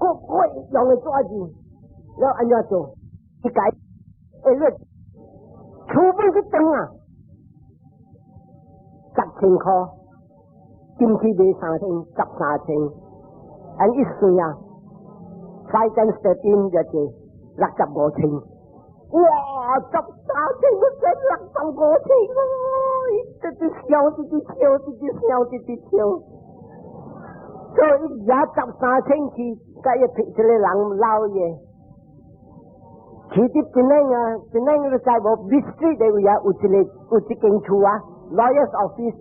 閣閣用的紙字，了按怎做？伊改，欸，你厝本去轉啊，10千箍，金去賣三千，13千，按一算啊，5 times 13 就是65千。哇！13千都變65千哦！一直笑，一直笑，一直笑，一直笑。所以伊也十三千去，佮伊這個人老嘅。去佇檳城啊，檳城你知無？B Street 的位啊，有一個有一間厝啊，Lawyer's Office。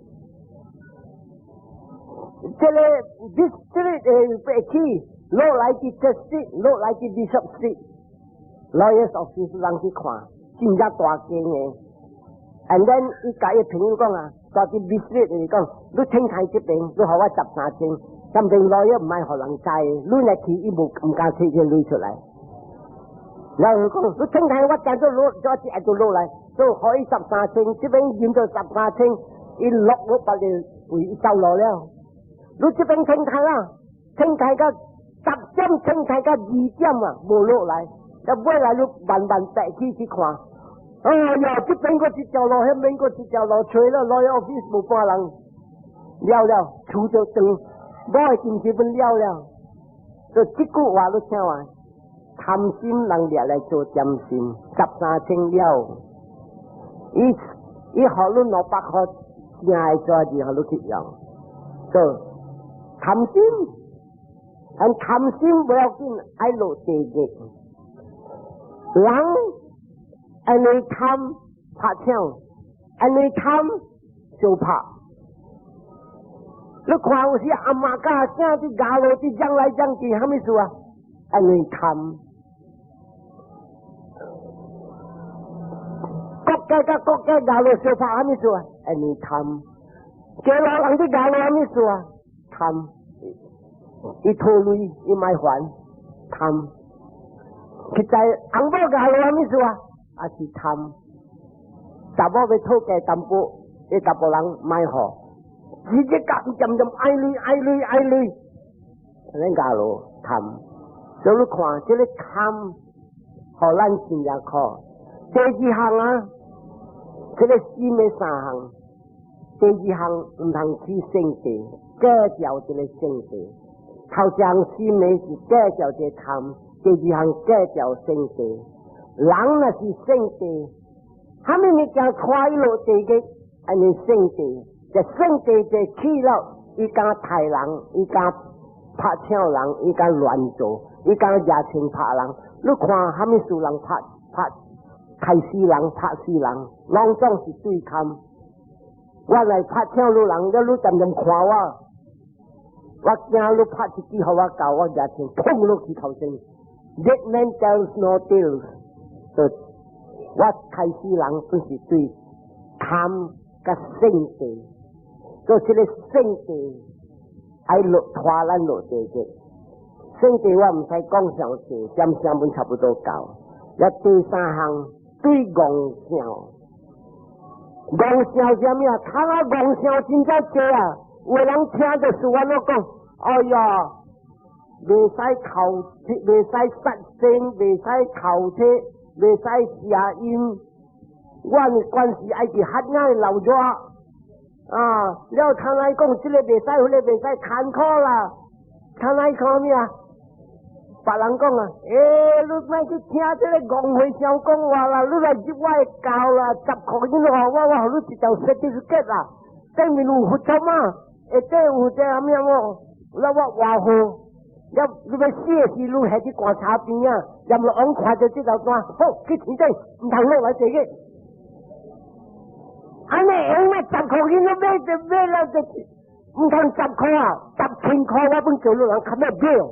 這個 B 這個會去落來佇 Church Street，落來佇 Bishop Street。Lawyer's Office 人去看，真正大間的。And then 伊共伊朋友講啊，住佇 B Street 就是講，你停開這邊，你予我十三千，這邊 lawyer 毋愛予人知，你若去，伊無毋敢提這鐳出來。然後佢講，你聽睇我講咗落，咗一就落來，所以可以十三千，這邊印咗十三千，伊落落把你為走落了。你這邊聽睇啊，聽睇到10點，聽睇到2點啊，無落來，一尾來你慢慢帶去去看。哎呀，這邊閣一條路，彼邊閣一條路，揣了 lawyer office 無半人，了了，厝就斷，無的金錢本了了。所以這句話你聽完。貪心人掠來做貪心，十三千了。伊伊予你200箍，正會抓住予你去用。所以貪心，但貪心不要緊，愛落地獄。人因為貪拍槍，因為貪相拍。你看有時阿媽佮阿囝佇咬落佇嚷來嚷去，啥物事啊？因為貪。國家佮國家咬落相拍，啥物事啊？因為貪。家老人佇咬落啥物事啊？貪。伊討鐳，伊莫還，貪。實在翁某咬落啥物事啊？也是貪。查某欲討價淡薄，彼查埔人莫予，直接夾漸漸愛鐳愛鐳愛鐳，恁咬落貪。所以你看，這個貪，予咱真正苦。第二項啊，這個心的三項，第二項毋通起性地，改掉這個性地。頭一項心的是改掉這個貪，第二項改掉性地。人若是性地，啥物物件看伊落地獄，按呢性地，這性地就起了，伊敢刣人，伊敢拍搶人，伊敢亂做，伊敢舉槍拍人。你看啥物事人拍拍刣死人，拍死人，攏總是對貪。我來拍搶你人，了你漸漸看我，我驚你拍一支予我到，我舉槍砰落去頭前。Dead man tells no tales。我刣死人都是對貪佮性地，所以這個性地愛落拖咱落地獄。性地我毋使講上濟，點聲本差不多夠。了第三項對戇想，戇想啥物啊？聽啊戇想真正濟啊！有的人聽著是我咧講，哎呀，袂使口，袂使殺生，袂使偷竊，袂使邪淫。我的關係愛佇遐爾的鬧熱啊！了聽來講，這個袂使，彼個袂使，艱苦啦。聽來講咩啊？別人講啊，欸，你莫去聽這個戇和尚講話啦，你來入我的教啦，10箍銀予我，我予你一條 certificate 啦，頂面有佛祖嘛，下底有這啥物無？了我活好，了你欲死的時，你下佇棺材邊仔，閻羅王看著這條單，好去天頂，毋通落來地獄。按呢用啊，10箍銀都買就買了就，毋通十箍啊，10千箍我本叫你人較欲買。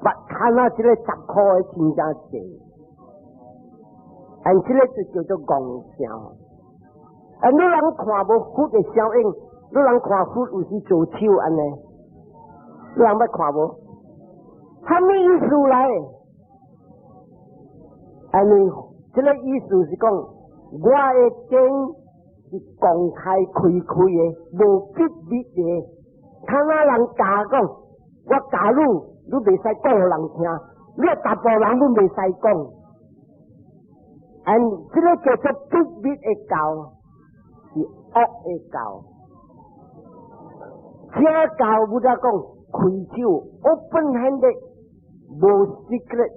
捌看啊，這個十箍的真正濟，按這個就叫做戇想。啊，你人看無佛的效應，你人看佛有時做手按呢，你人捌看無？啥物意思來？按呢，這個意思是講，我的經是公開開開的，無秘密的。他那人教講，我我教你，你袂使講予人聽，你大部人都袂使講。And 這個叫做不必的教，是惡的教。這教不得講開手，open handed，無 secret。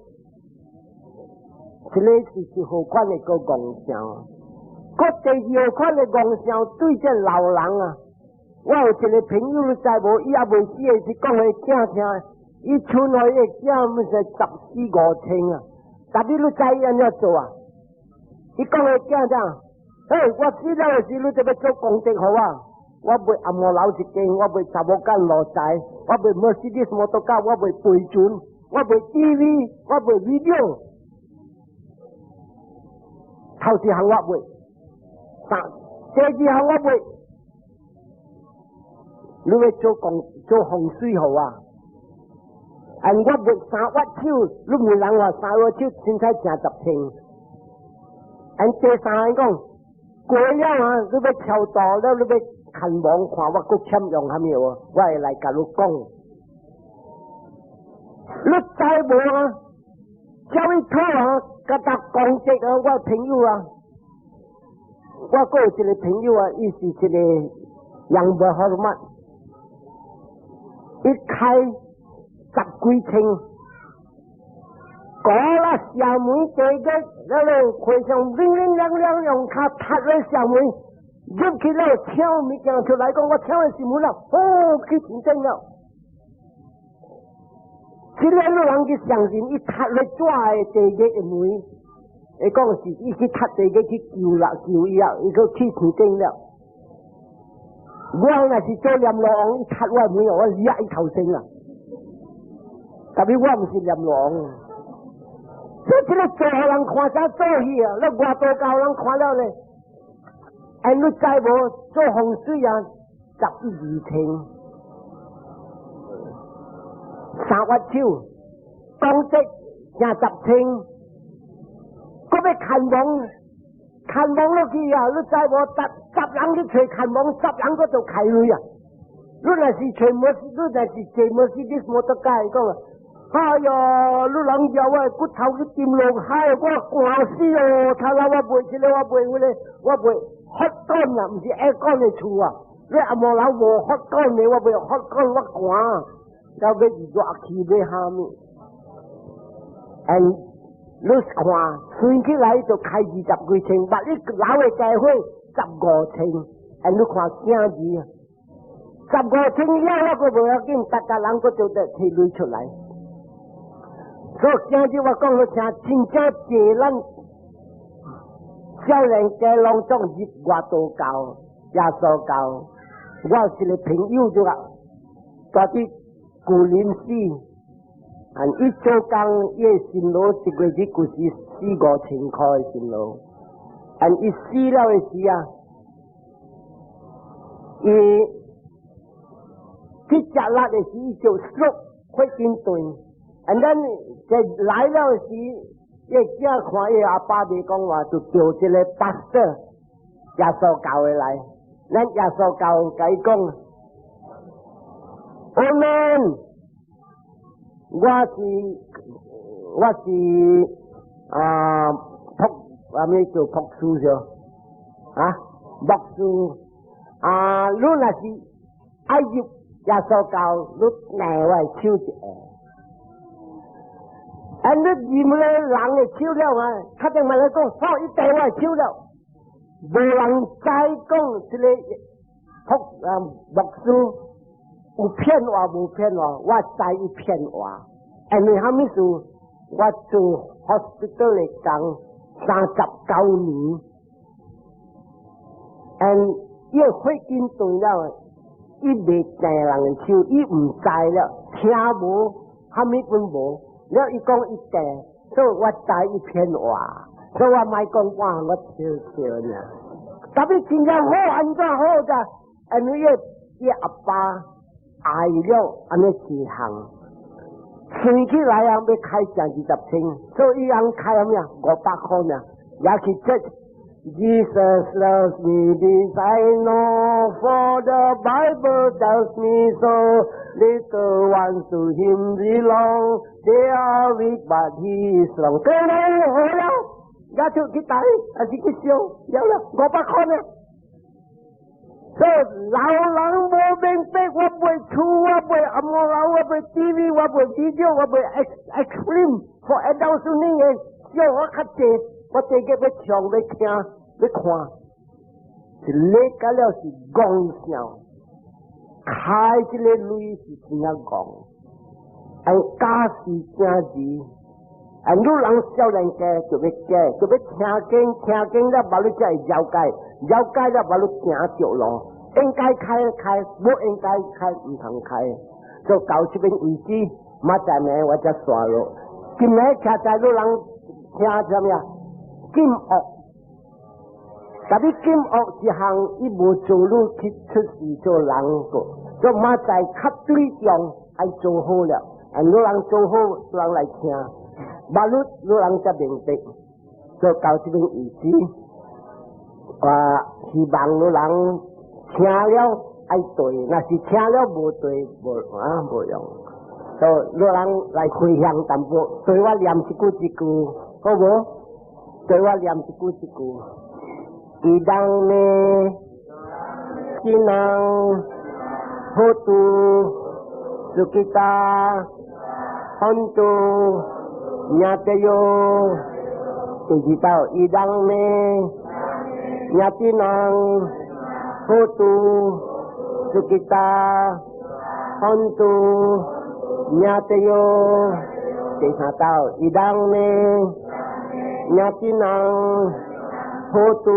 這個是一號款的個戇相。閣第二款的戇相對這老人啊，我有一個朋友你知無？伊猶未死的時講予囝聽，伊剩予伊的囝毋是十四五千啊。但你你知伊按怎做啊？伊講予囝怎？嘿，我死了的時，你就欲做功德予我。我賣紅毛樓一間，我賣查某間路仔，我賣 Mercedes 摩托車，我賣飛船，我賣 TV，我賣 video。頭一項我賣，三第二項我賣，你欲做功做風水予我。啊，我賣三挖手，你問人話三挖手凊彩成十千。啊，第三個講過了啊，你欲超度了，你欲牽亡看我閣欠用啥物無？我會來共你講。你知無啊？叫伊討啊，共他功德啊，我朋友啊，我閣有一個朋友啊，伊是一個 Yang Berhormat，伊開十幾千，過啦城門地個，了了和尚零零兩兩用跤踢咧城門，入去了搶物件出來講，我搶的是門啦，哦，去天頂了。這個人去相信，伊踢咧紙的地獄的門，伊講是伊去踢地獄去救啦，救伊啊，伊閣去天頂了。我若是做閻羅王，伊踢我的門，我掠伊頭先啦。特別我毋是閻羅王，所以這個做予人看才做戲啊！你外道教人看了咧，哎，你知無做風水啊？十一二千，三挖手，功德成十千，閣欲牽亡，牽亡落去啊！你知無？十十人去揣牽亡，十人閣做開鐳啊！你若是揣摩，你若是坐摩斯的摩托車講啊！哎喲，你人叫我的骨頭去沉落海，我寒死哦！頭來我賣這個，我賣彼個，我賣 hot 乾啊，毋是 aircon 的厝啊！你紅毛樓無 hot 乾的，我賣 hot 乾，我寒，到尾熱氣欲蝦米？And 你看算起來就開二十幾千，捌你老的家伙十五千，and 你看囝兒十五千了，我閣無要緊，逐家人閣做得提鐳出來。所以今日我講予聽，真正濟咱少年家攏總入外道教、耶穌教。我有一個朋友就話，住佇舊林寺，啊，伊做工伊的辛勞一月日就是四五千塊的辛勞，啊，伊死了的時啊，伊去食力的時就縮血筋斷。啊，咱這來了時，伊囝看伊阿爸袂講話，就叫這個 pastor 耶穌教的來。咱耶穌教共伊講，阿門，我是啊牧啊咩叫牧師著啊牧師啊，你若是愛入耶穌教，你握我的手一下。啊！你認咧人的手了啊，較定嘛來講，哦，伊握我的手了，無人知講這個牧啊牧師有騙話無騙話，我知伊騙話。因為蝦米事？我做 hospital 的工39年，and 伊個血筋斷了，伊袂握人的手，伊毋知了，聽無，蝦米攏無。了伊講伊握，所以我知伊騙話，所以我莫講話，我笑笑爾。特別真正好，按怎好咋？因為伊阿爸愛了按呢一項，算起來啊，欲開成二十千，所以伊通開啥物啊？500塊爾，也去這， Jesus loves me, this I know, for the Bible tells me so. Little ones to Him belong, they are weak, but He is strong. 對啦，好了，而家就去打，還是去燒，有了500塊呢。所以老人無明白，我賣厝，我賣紅毛樓，我賣 TV，我賣 video，我賣 X film for adults 的，叫我較濟，我這個欲唱欲聽欲看，是叻甲了是戇笑，開這個鐳是真正戇，按教示正字，按你人少年家就欲加，就欲聽經，聽經了無你才會了解。了解了，無你行著路，應該開開，無應該開毋通開。就到這邊為止，明仔暝我才煞落。今日徛在你人聽啥物啊？禁惡，特別禁惡一項，伊無做你去出世做人個，就明仔較對重愛做好了，啊，你人做好，人來聽，無你你人才明白，就到這邊為止。我希望你人聽了愛對，若是聽了無對，無啊無用。所以你人來回向淡薄，對我念一句一句，好無？對我念一句一句。伊當呢，緹那，好度，sukhita， hontu，ñātayo，第二道，idam me，ñātinam， hotu， sukhita， hontu， ñātayo，第三道，idam me， ñātinam， hotu，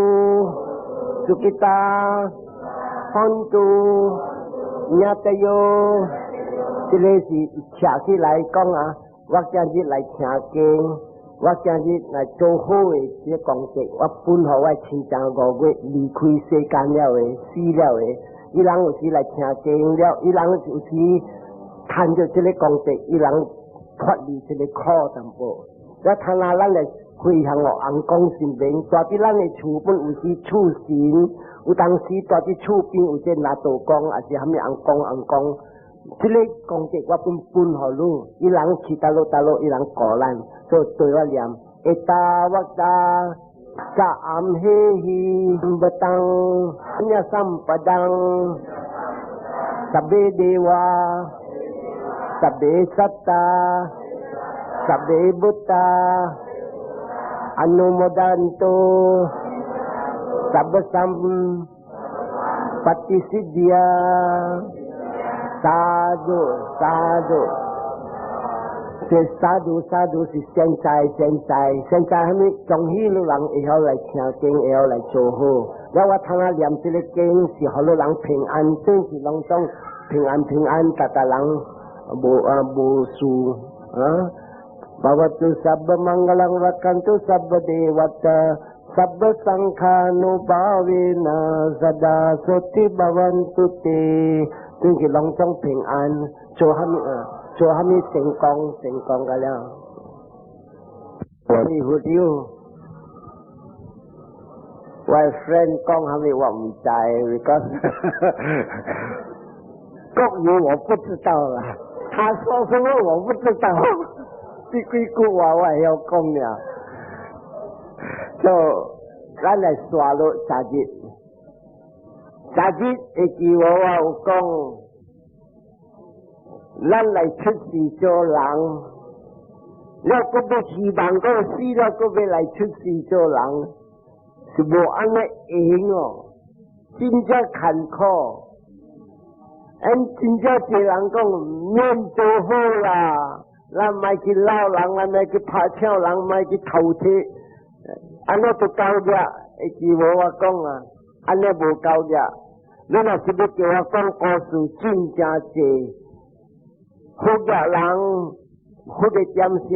sukhita， hontu， ñātayo，這個是扯起來講啊，我今日來聽經，我今日來做好的這個功德，我分予我親情五月離開世間了的，死了的，伊人有時來聽經了，伊人有時趁著這個功德，伊人脫離這個苦淡薄。我聽下咱來回向予尪公神明，蹛佇咱的厝本有時厝神，有當時蹛佇厝邊有這拿道公，還是蝦米尪公尪公。這個功德我本分予你，伊人去佗落佗落，伊人顧咱，所以對我念。Ettāvatā ca amhehi sampataṃ puññasampadaṃ sabbe devā sabbe sattā sabbe bhūtā anumodantu sabba sampatti siddhiyā sadhu sadhu，這 sadhu sadhu 是現在現在現在，蝦米終於有人會曉來聽經，會曉來做好。了我通啊念這個經是予你人平安，真是攏總平安平安，逐逐人無啊無事啊。Bhavatu sabba mangalam rakkhantu sabba devatā sabba saṅkhānubhāvena sadā soti bhavantu te，真是攏總平安，做蝦米啊？做蝦米成功成功個了。我佛友，我 friend 講蝦米我毋知，because 國語我不知道啦。他說什麼我不知道，這幾句話我會曉講爾。就咱來刷落昨日，昨日會記無我有講，咱來出世做人，了閣欲希望講死了閣欲來出世做人，是無按呢閒哦，真正艱苦。俺真正濟人講免做好啦，咱莫去鬧人，咱莫去拍搶人，莫去偷竊，按呢都夠額。會記無我講啊？按呢無夠額。你若是欲叫我講故事，真正濟。好額人，好個點聲，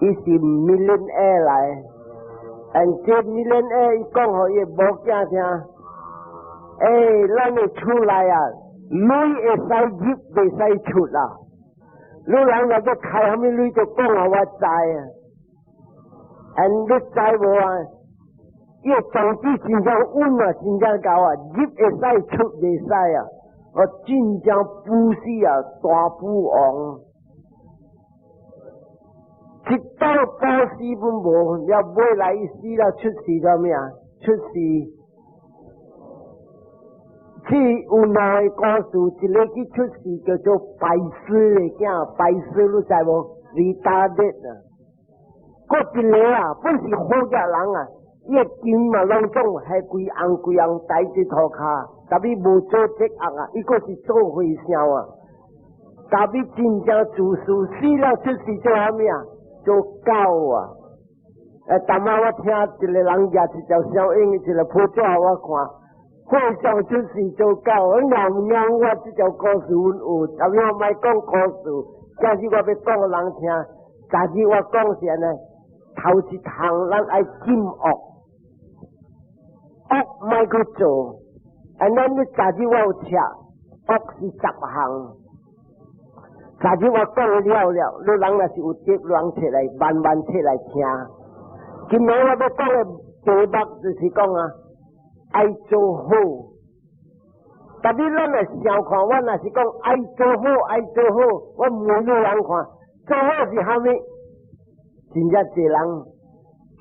伊是 millionaire 來，and 這 millionaire 伊講予伊某囝聽。欸，咱的厝內啊，鐳會使入，袂使出啦。你人若欲開啥物鐳，就講予我知啊。and 你知無啊？伊個宗旨真正穩啊，真正𠢕啊，入會使出袂使啊，我真正布施啊，大富翁，一道布施本無，了尾來伊死了出世了咩啊？出世，這有兩個故事，一個去出世叫做白痴的囝，白痴你知無？Retarded 啊，閣一個啊，本是好額人啊。伊個金嘛，攏總係規紅規紅帶佇塗跤，但伊無做這惡啊，伊閣是做和尚啊。但伊真正自私，死了出世做啥物啊？做狗啊！欸，昨晚我聽一個人舉一條小影，一個報紙予我看，和尚出世做狗，我啱啱我這條故事阮有，但我莫講故事，今日我欲講予人聽。昨日我講是按呢，頭一項咱愛禁惡。惡莫去做，啊！咱你昨日我有寫，惡是十項。昨日我講了了，你人若是有得人摕來慢慢摕來聽。今日我欲講的題目就是講啊，愛做好。但你咱來想看，我若是講愛做好，愛做好，我問你人看，做好是蝦米？真正濟人。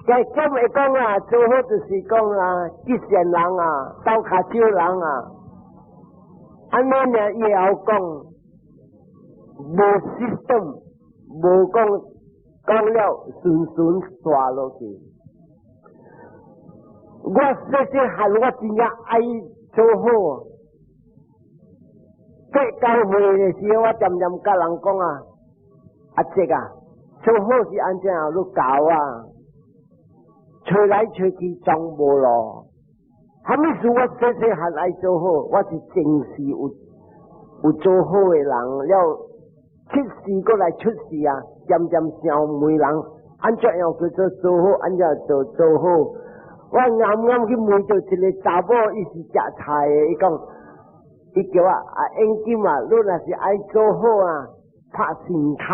計咁會講啊，做好就是講啊，吉善人啊，鬥跤手人啊，按呢爾伊會曉講，無 system，無講講了順順煞落去。我細細漢我真正愛做好。在教會的時候，我常常佮人講啊，阿叔啊，做好是按怎樣？你教啊？揣來揣去總無路，啥物事我細細漢愛做好，我是前世有做好的人了，出世過來出世啊，漸漸想問人，按怎樣叫做做好，按怎做做好。我啱啱去問著一個查某，伊是食菜的，伊講，伊叫我啊，英金啊，你若是愛做好啊，拍神湯，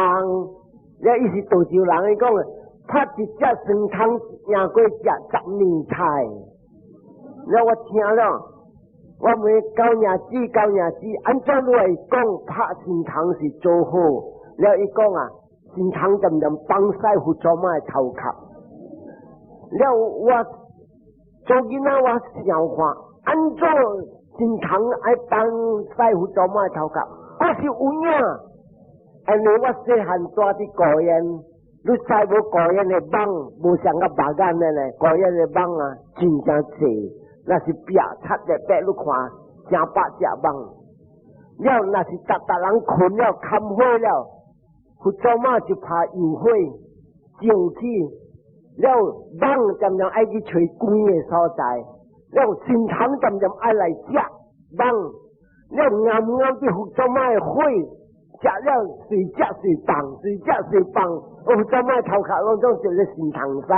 了伊是潮州人，伊講。拍一隻神湯贏過食10年菜，了我聽了，我問高娘子，高娘子，按怎你會講拍神湯是做好？了伊講啊，神湯漸漸放屎佛祖媽的頭殼。了我做囡仔我想看，按怎神湯愛放屎佛祖媽的頭殼？我是有影，因為我細漢住佇高原。你知無高原的蠓，無像個白眼的咧，高原的蠓啊，真正濟，若是壁擦的壁，你看成百隻蠓。了，若是逐逐人睏了，冚火了，佛祖媽就拍油火照起，了蠓漸漸愛去揣光的所在，了神蟲漸漸愛來食蠓，了啱啱佇佛祖媽的火食了，隨食隨放，隨食隨放。我祖媽頭殼攏總一個神蟲屎，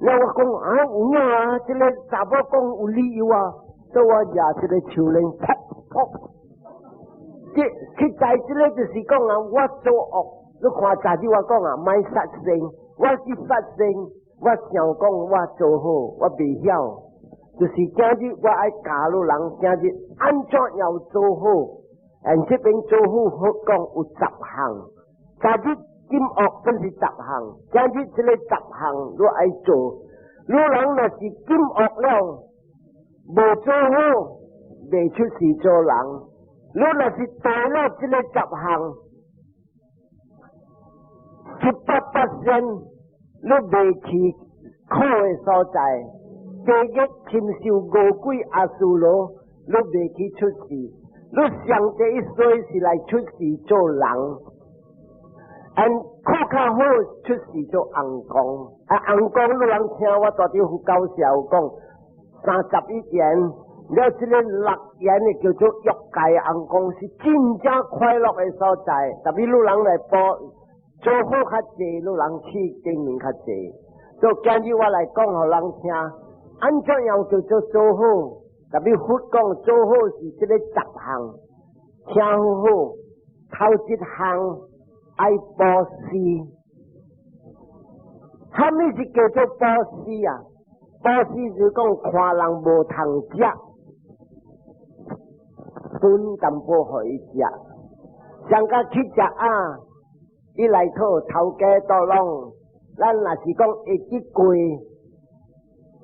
了我講啊有影啊，這個查某講有理由啊，所以我舉這個手鏈，噗噗。這實在這個就是講啊，我做惡，你看昨日我講啊，莫殺生，我去殺生，我想講我做好，我袂曉，就是今日我愛教你人，今日按怎樣做好？嗯，這邊做好好講有十項，昨日禁惡本是十項，今日這個十項你愛做，你人若是禁惡了，無做好，袂出世做人。你若是做了這個十項，100%你袂去苦的所在，地獄禽獸餓鬼阿修羅，你袂去出世。你上第一世是來出世做人，按考較好出世做尪公。啊，尪公你人聽我大丈夫教授講31緣，了這個六緣的叫做欲界尪公，是真正快樂的所在。特別你人來報做好較濟，你人去頂面較濟。所以今日我來講予人聽，按怎樣叫做做好？特別佛講做好是這個十項，聽好好，頭一項愛布施，啥物是叫做布施啊？布布施就講看人無通食，分淡薄予伊食。上甲去食啊，伊來討頭家桌攏，咱若是講會得過，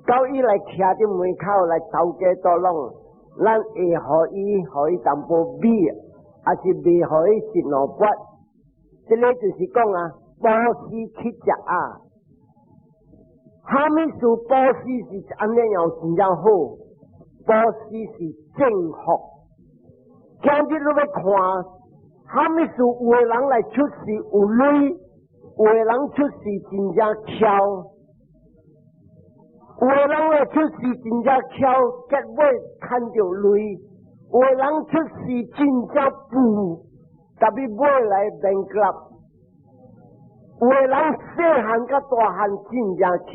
到伊來徛佇門口來頭家桌攏，咱會予伊淡薄米，還是袂予伊一兩筆。這个就是講啊，布施乞食啊。啥物事布施是按呢樣真正好？布施是正福。今日你欲看，啥物事有的人來出世有鐳，有的人出世真正巧，有的人來出世真正巧，結尾趁著鐳；有的人出世真正富，特別尾來 bankrupt。有的人細漢佮大漢真正巧，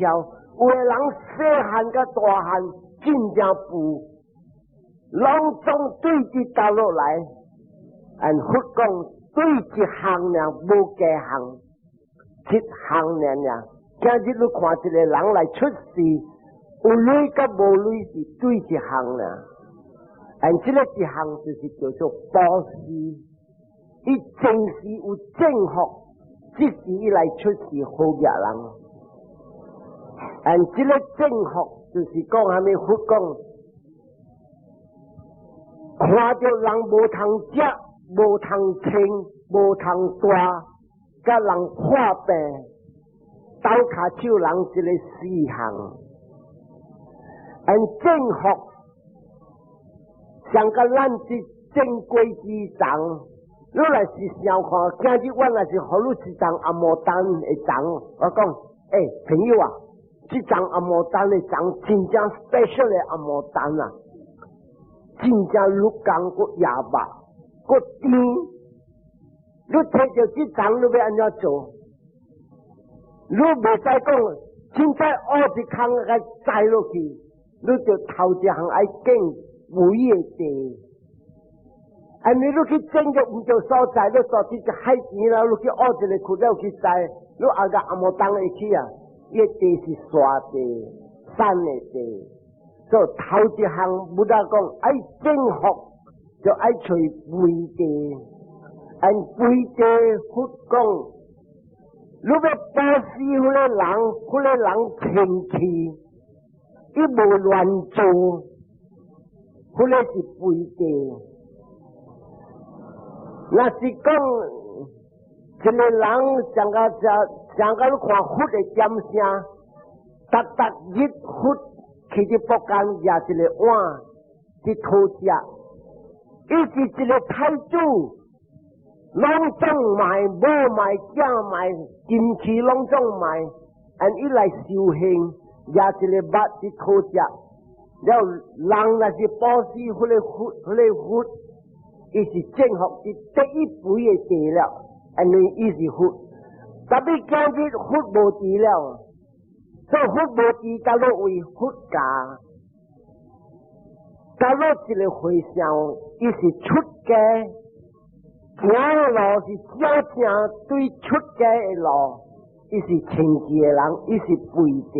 有的人細漢佮大漢真正富，攏總對佇倒落來，按佛講對一項爾無加項，一項爾爾。今日你看一個人來出世，有鐳佮無鐳是對一項爾，按這个一項就是叫做布施，伊前世有正福。這時伊來出世好額人，按這个正福就是講啥物佛講，看著人無通食、無通穿、無通大，佮人破病，斗跤手人這个四項，按正福，像佮咱這正規之長。你若是想看，今日我若是予你一叢紅毛丹的欉，我講，欸，朋友啊，這叢紅毛丹的欉真正 special 的紅毛丹啊，真正愈工閣野肉，閣甜。你提著這叢，你欲按怎做？你袂使講，凊彩挖一空共栽落去，你就頭一項愛揀肥的地。啊！你你去種著毋著所在，你跩佇個海邊啦，你去挖一个窟了去栽，你後個紅毛丹會起啊？伊地是沙地、山的地，所以頭一項佛陀講愛種福，就愛揣肥地，按肥地佛講，你欲布施彼个人，彼个人清氣，伊無亂做，彼个是肥地。若是講一个人上個上個你看佛的點聲，逐逐日佛去佇僕間舉一个碗去討食，伊是一个太子，攏總賣，某賣，囝賣，金器攏總賣，按伊來修行，舉一个肉去討食，了人若是布施，彼个佛，彼个佛。伊是正福，是第一肥的地了，因為伊是佛。特別今日佛無佇了，所以佛無佇，佗落位佛教，佗落一个和尚，伊是出家，行的路是正正對出家的路，伊是清淨的人，伊是肥地，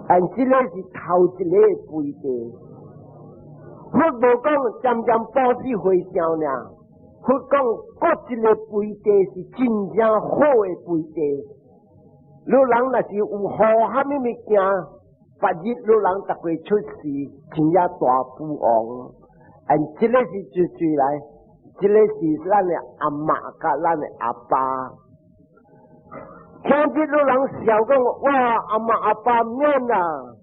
但這个是頭一个肥地。佛無講漸漸布施和尚爾，佛講閣一个肥地是真正好的肥地。你人若是有好蝦米物件，別日你人逐個出世，真正大富翁。按這个是最最來，這个是咱的阿嬤佮咱的阿爸。聽這你人笑講，哇，阿嬤阿爸免啊！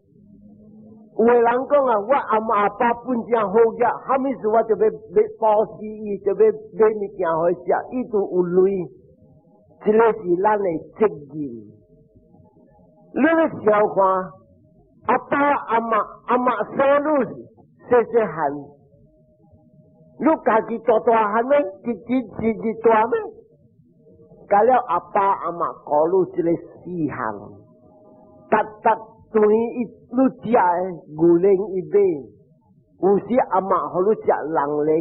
有的人講啊，我阿嬤阿爸本正好額，啥物事我就欲欲布施伊，就欲買物件予伊食，伊都有鐳。這个是咱的責任。你欲想看，阿爸阿嬤阿嬤生你細細漢，你家己大大漢咩？一日一日大咩？加了阿爸阿嬤顧你這个四項，逐逐。對伊你食的牛奶伊買，有時阿嬤予你食人奶，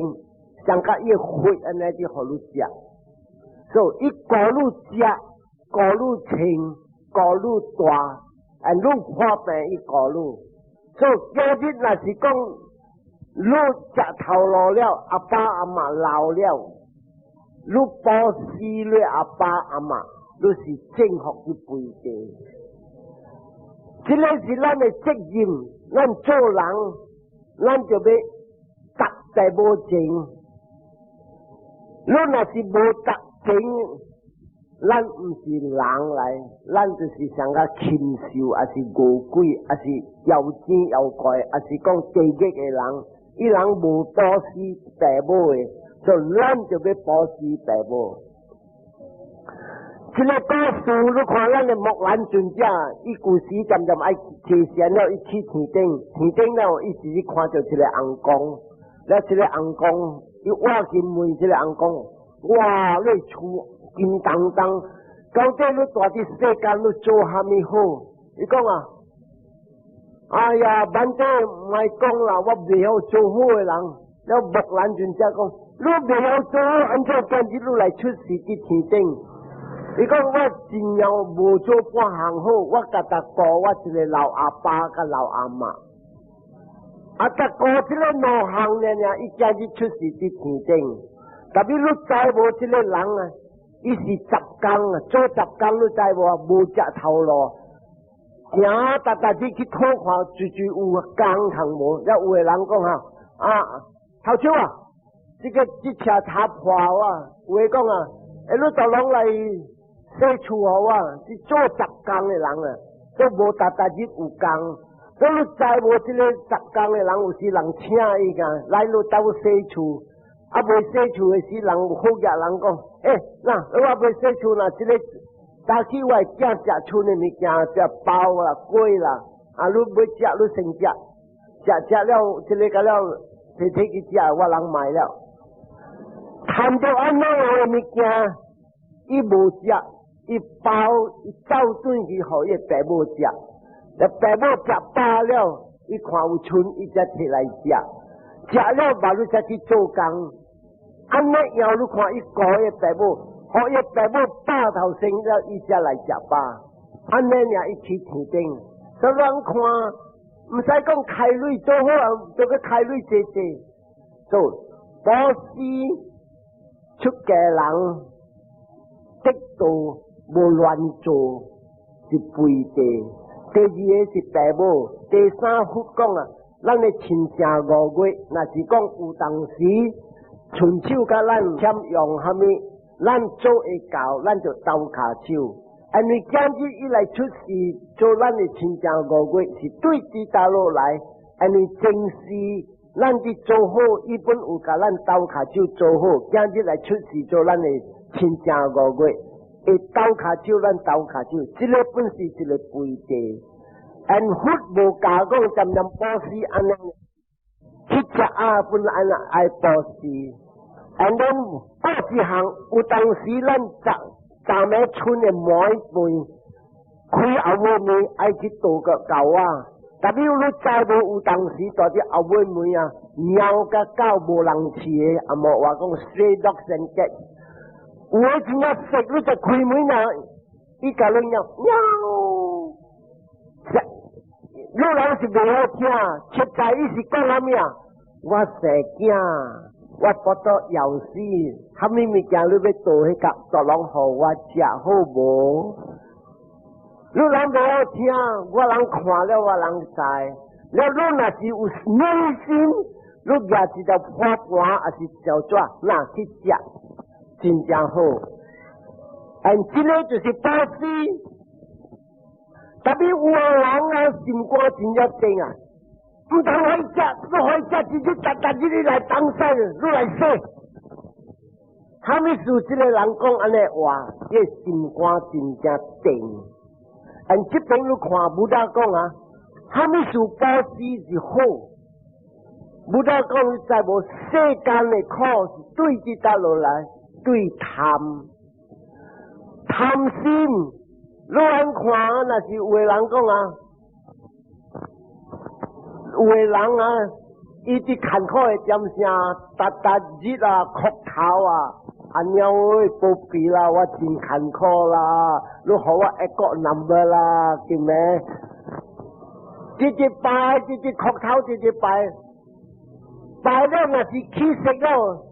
上較伊血按呢佇予你食，所以伊顧你食，顧你穿，顧你大，啊，你破病伊顧你。所以今日若是講你食頭路了，阿爸阿媽老了，你布施你阿爸阿媽，你是正福的肥地。這個是咱的責任，咱做人，咱就欲答父母情。你若是無答情，咱毋是人來，咱就是像個禽獸，抑是餓鬼，抑是妖精妖怪，抑是講地獄的人。伊人無布施父母的，所以咱就欲布施父母。這個故事你看，咱的木蘭尊者，伊舊時漸漸愛提仙了，伊去天頂，天頂了，伊直直看著一個尪公，了這個尪公，伊挖去問這個尪公：哇，你厝金當當，到底你蹛佇世間你做蝦米好？伊講啊，哎呀，反正莫講啦，我袂曉做好的人。了木蘭尊者講：你袂曉做好，按怎今日你來出世佇天頂？伊講我真正無做半項好，我逐逐顧我一個老阿爸佮老阿嬤，啊，逐顧這個兩項爾爾，伊今日出世佇天頂。特別你知無這個人啊？伊是十工啊，做十工你知無啊？無食頭路，行逐逐日去討看，最最有工通無？了有的人講哈，啊，頭手啊，這個這車擦破啊，有的講啊，欸，你逐攏來洗厝予我，是做十工的人啊，都無逐逐日有工。所以你知無？這個十工的人有時人請伊個來你兜洗厝，啊未洗厝的時人有好額人講，欸，那我未洗厝啦，這個早起我會寄食厝的物件，食包啦、粿啦，啊，你欲食你先食，食食了，這個個了，提提去食，我人買了。談著按呢樣的物件，伊無食。伊包伊走轉去予伊爸母食，了爸母食飽了，伊看有賰，伊才提來食，食了嘛你才去做工。按呢樣你看伊顧伊爸母，予伊爸母飽頭先了，伊才來食飽。按呢爾伊去天頂，所以咱看，毋使講開鐳做好啊，就欲開鐳濟濟做布施出家人得道。無亂做是肥地，第二个是爸母，第三佛講啊，咱的親情五月，若是講有當時伸手共咱欠用蝦米，咱做會到，咱就鬥跤手。因為今日伊來出世做咱的親情五月，是對佇倒落來，因為前世咱佇做好，伊本有共咱鬥跤手做好，今日來出世做咱的親情五月。會鬥跤手，咱鬥跤手，這個本是一個肥地。但佛無教講，漸漸布施按呢，乞食仔本按呢愛布施。And then 過一項，有當時咱昨昨暝賰的糜飯，開後尾暝愛去倒個狗仔。特別你知無？有當時蹛佇後尾暝啊，貓佮狗無人飼的，啊無話講 stray dogs and cats。有的真正熟，你就開門啊，伊共你喵喵，你人是袂曉聽，實在伊是講啥物啊？我生囝，我腹肚枵死，啥物物件你欲倒彼角，都攏予我食好無？你人袂曉聽，我人看了我人知。了你若是有耐心，你舉一條破盤，抑是一條紙，若去食。真正好，但這個就是布施。特別有的人啊，心肝真正定啊，毋通予伊食，你予伊食，直接逐逐日你來東西，你來洗。啥物事？這個人講按呢話，伊心肝真正定。但這邊你看，Buddha 講啊，啥物事布施是好？Buddha 講你知無？世間的苦是對佇佗落來？對貪貪心，你按看，若是有的人講啊，有的人啊，伊佇艱苦的點聲，逐逐日啊，哭頭啊，阿娘喂，無比啦，我真艱苦啦，你予我一個 number 啦，對咩？直直拜，直直磕頭，直直拜，拜了若是起色了，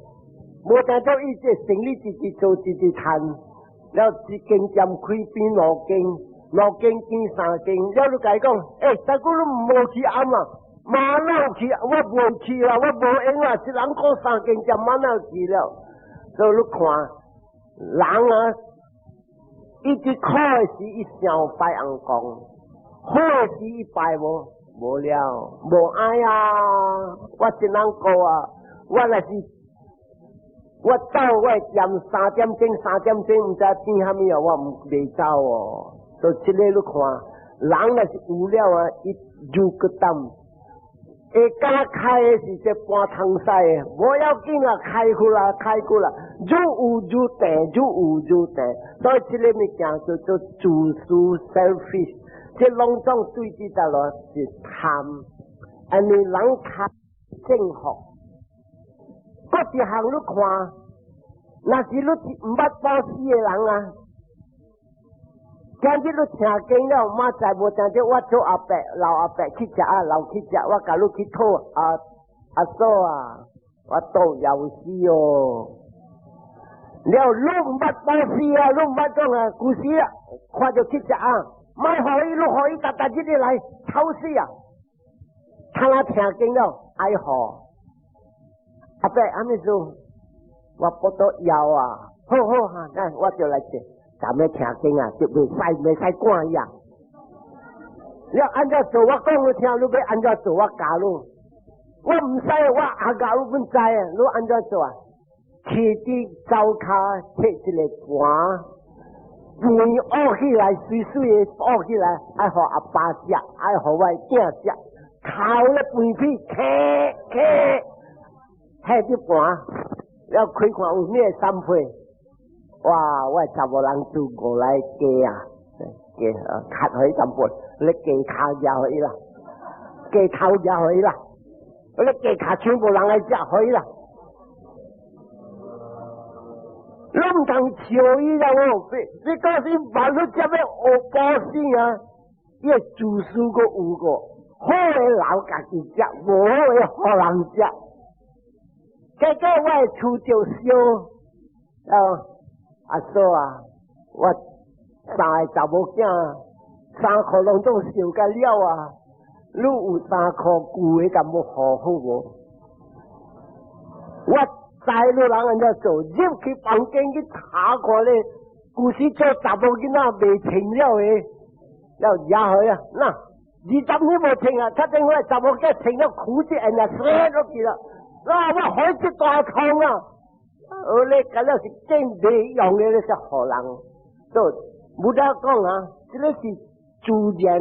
無但做伊這生意直直做，直直賺，了一間店開變兩間，兩間變三間，了你共伊講，欸，大哥你無去暗啊？馬哪去？我無去啦，我無閒啦，一人顧三間店，馬哪去了？所以你看，人啊，伊佇苦的時，伊想拜尪公；好的時，伊拜無，無了，無愛啊！我一人顧啊，我若是我走我店3點鐘，3點鐘毋知變啥物啊，我毋袂走哦。所以這个你看，人若是有了啊，伊就閣膽。會敢開的是這半湯屎的，無要緊啊，開過啦，開過啦，愈有愈定，愈有愈定，所以這个物件叫做自私 selfish，這攏總對這條路是貪，因為人貪幸福。閣一項你看，若是你毋捌布施的人啊，今日你聽經了，明仔無聽著我做阿伯、老阿伯去食啊，老去食，我共你去討阿阿嫂啊，我倒枵死哦。了你毋捌布施啊，你毋捌講啊，舊時啊，看著去食啊，莫予伊，你予伊逐逐日日來臭死啊！他若聽經了，愛予阿伯按呢做，我腹肚枵啊，好好哈，來我就來食。咱們聽經啊，就袂使趕伊啊。你按怎做，我講你聽，你欲按怎做，我教你。我毋知，我阿教你本知啊，你按怎做啊？去佇灶跤提一个盤，飯漚起來，媠媠的漚起來，愛予阿爸食，愛予我的囝食，哭咧飯屁，咳咳，彼隻盤，了開看有咩三配。哇！我查某人煮五來雞啊，雞啊，較予伊淡薄，你雞跤掠予伊啦，雞頭掠予伊啦，你雞跤全部人來食予伊啦。攏毋通笑伊啦哦！你講是萬你這欲學布施啊？伊的自私閣有個，好的留家己食，無好的予人食。結果我的厝就燒，啊！阿嫂啊，我三个查某囝，衫褲攏總燒甲了啊！你有衫褲舊的，敢欲予好無？我知你人按怎做，入去房間去查看咧，舊時做查某囡仔袂穿了的，了掠去啊！那20年無穿啊，打電話查某囝穿了褲子，按呢洗落去啦，啊！我予伊一大創啊！哦，你咁了是真袂用的，你才予人。所以無得講啊，這个是自然，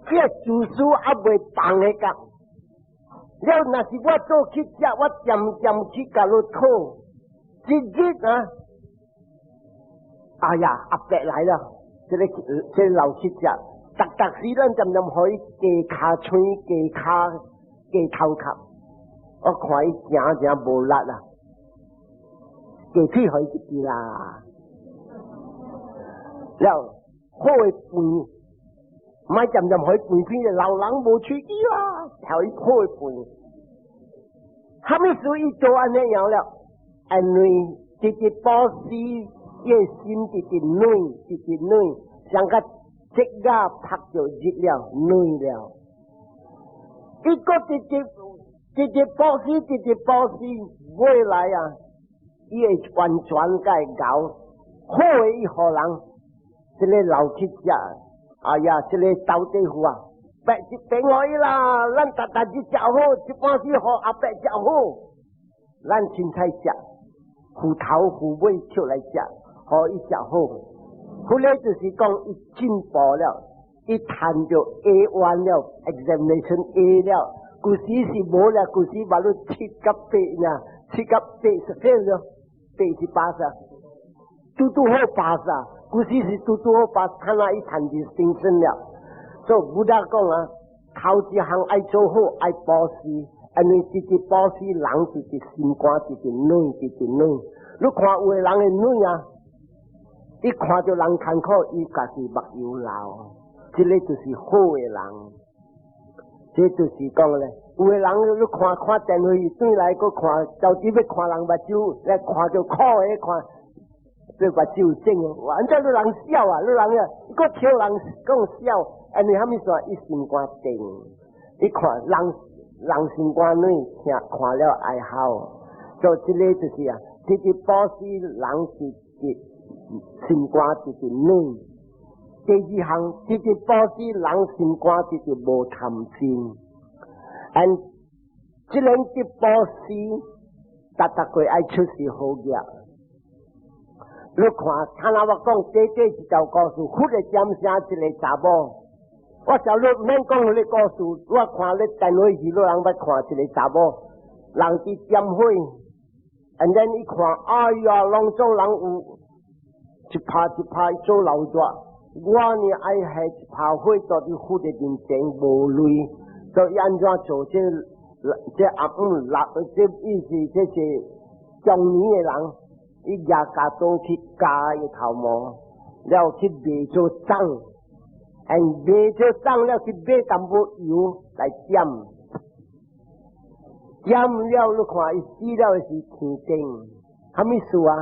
這个自私猶未放的甲。了，若是我做去食，我漸漸去共你討，一日啊，哎呀，阿伯來了，這个老乞食，逐逐時咱漸漸予伊雞跤喙、雞跤、雞頭殼。我看伊誠誠無力啊，雞腿予伊一支啦。了好的飯，莫漸漸予伊飯片，老人無喙齒啦，予伊好的飯。啥物事伊做按呢樣了？因為直直布施，伊的心直直軟，直直軟，像個這個拍著熱了，軟了。伊閣直直直直布施，直直布施，未來啊，伊會完全共伊𠢕，好的伊予人，這个老乞食，哎呀，這个豆地虎啊，白一邊予伊啦，咱逐逐日食好，一半時予阿伯食好，咱凊彩食，虎頭虎尾出來食，予伊食好。後來就是講伊進步了，伊趁著 A1 了，examination A 了，舊時是無啦，舊時嘛你7甲8呢，7甲8是 fail 了，8是 pass 啊，拄拄好 pass 啊，舊時是拄拄好 pass，看來伊趁 distinction 了。所以 Buddha 講啊，頭一項愛做好，愛布施，因為直直布施人，直直心肝，直直軟，直直軟。你看有的人的軟啊，伊看著人艱苦，伊家己目油流，這个就是好的人。這就是講咧，有的人你看看電視轉來閣看，就只欲看人目睭，來看著苦的看，這目睭腫，按怎你人痟啊？你人啊，閣聽人講痟，因為啥物事？伊心肝定，伊看人人心肝軟，聽看了愛哭，所以這个就是啊，直直布施人直直心肝直直軟。第二項，直直布施人心肝直直無貪心。And 這個的布施，逐逐個愛出世好業。你看，頭先我講短短一條故事，佛的點聲一个查某。我就你毋免講彼个故事，我看你電話時，你人欲看一个查某，人佇點火，and then 伊看，哎呀，攏總人有一拍一拍做老熱，我呢愛下一拍火到佇佛的面前無淚，所以按怎做？這這阿姆老，這意思這是中年的人，伊舉鉸刀去鉸伊頭毛，了去賣做粽，and 賣做粽了去買淡薄油來點，點了你看伊死了是天頂，啥物事啊？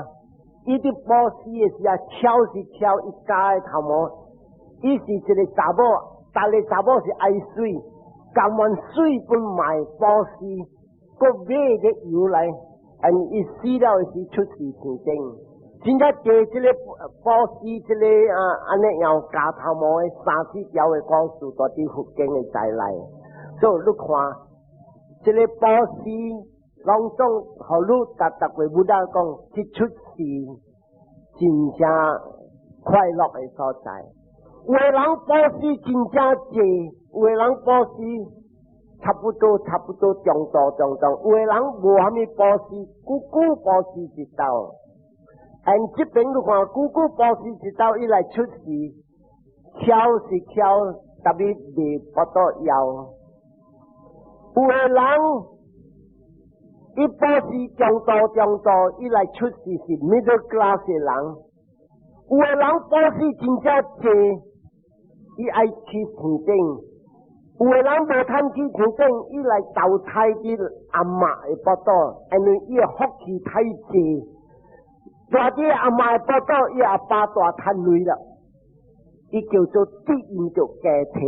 伊佇布施的時啊，敲是敲伊鉸的頭毛，伊是一个查某，逐个查某是愛媠，甘願媠分賣布施，閣買個油來，and 伊死了時出世天頂。真正第這个布施，這个啊，按呢樣鉸頭毛的三四條的故事，都佇佛經的在內。所以你看，這个布施攏總予你逐逐個 Buddha 講，去出世真正快樂的所在。有的人布施真正濟，有的人布施差不多差不多中度中度，有的人無啥物布施，久久布施一道。And 這邊你看，久久布施一道，伊來出世，巧是巧，特別袂腹肚枵。有的人伊布施中度中度，伊來出世是 middle class 的人。有的人布施真正濟，伊愛去天頂；有的人無通去天頂，伊來投胎佇阿嬤的腹肚，因為伊的福氣太濟。大佇阿嬤的腹肚，伊阿爸大趁鐳了，伊叫做得應著家庭。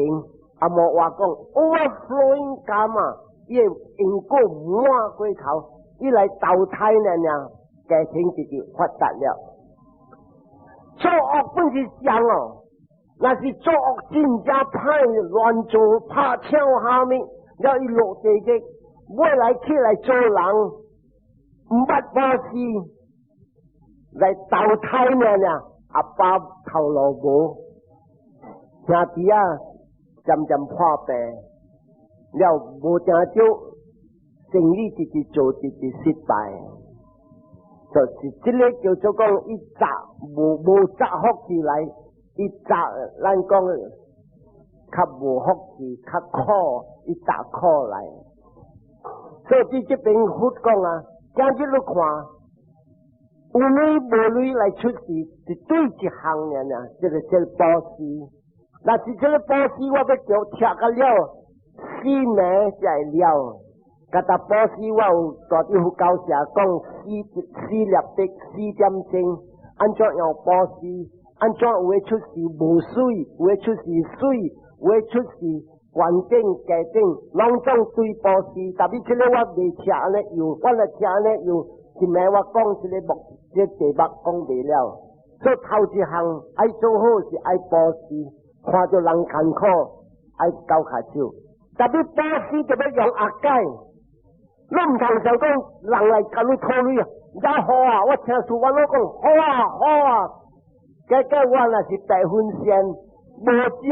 阿嬤話講 overflowing karma，伊的因果滿過頭，伊來投胎呢呢，家庭就就發達了。做惡本是善哦，若是做惡真正歹亂做拍槍蝦米，了伊落地獄，尾來起來做人，毋捌布施來投胎呢呢，阿爸頭路無，兄弟啊漸漸破病，了無定著生意直直做直直失敗。就是這个叫做講，伊集無無集福氣來，伊集咱講較無福氣，較苦，伊集苦來。所以佇這邊佛講啊，今日你看，有鐳無鐳來出世，是對一項爾爾，這个這个布施。若是這个布施，我欲叫拆個了，四暝才會了。佮達布施，我有蹛佇佛教社講四四粒的四點鐘，按怎用布施？按怎有的出世無媠，有的出世媠，有的出世懸頂低頂，攏總對布施。特別這个我袂拆按呢用，我若拆按呢用，一暝我講這个目，這個題目講袂了。所以頭一項愛做好是愛布施，看著人艱苦愛交跤手。特別布施就欲用阿解。你毋通想講人來共你討鐳啊，也好啊！我聽師我攏講好啊好啊，結果我若是白粉線無食，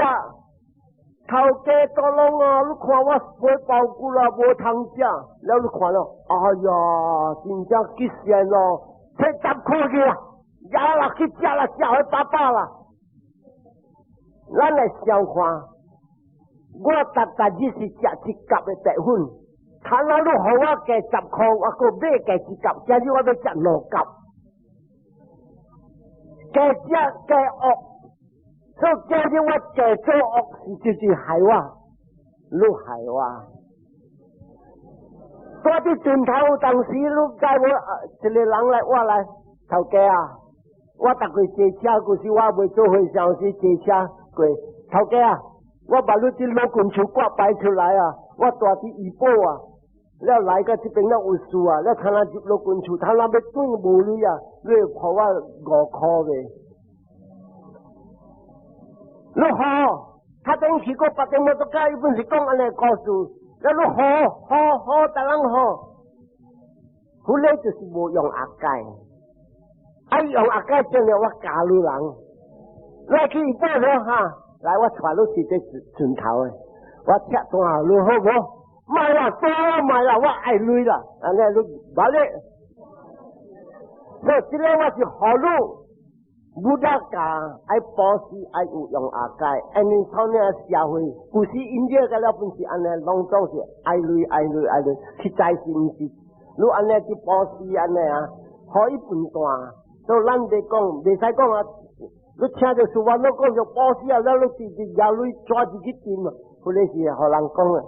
頭家都攏啊！你看我買包骨啊，無通食，了你看了，哎呀，真正吉善咯，提10箍去啦，也啦去食啦，食予飽飽啦。咱來想看，我逐逐日是食一夾的白粉。他若你予我加10箍，我閣買加一角，今日我欲食兩角，加食加惡，所以今日我加做惡事就是害我，你害我。我佇盡頭當時，你知無？一個人來我來頭家啊，我逐過坐車，就是我未做和尚時坐車過頭家啊，我捌你佇老君樹掛牌出來啊，我住佇怡保啊。了來到這邊了有事啊！了他若入老君厝，他若欲轉無鐳啊，你會予我5箍未？你予，他頂去過別間摩托車，伊本是講按呢故事。了你予，予予，逐人予，彼个就是無用阿戒，愛用阿戒，正了我教你人。來去怡保了哈，來我帶你去這盡頭的，我拆斷你好無？莫啦，多莫啦，我愛鐳啦，按呢你捌咧。所以這個我是予你，Buddha 教愛布施愛有用阿戒，因為創呢社會，古時印度個了本是按呢，攏總是愛鐳愛鐳愛鐳，實在是毋是？你按呢去布施按呢啊，予伊分大。所以咱咧講，袂使講啊，你聽著說話，你講著布施啊，了你直直攑鐳抓入去掂啊，彼个是予人講啊。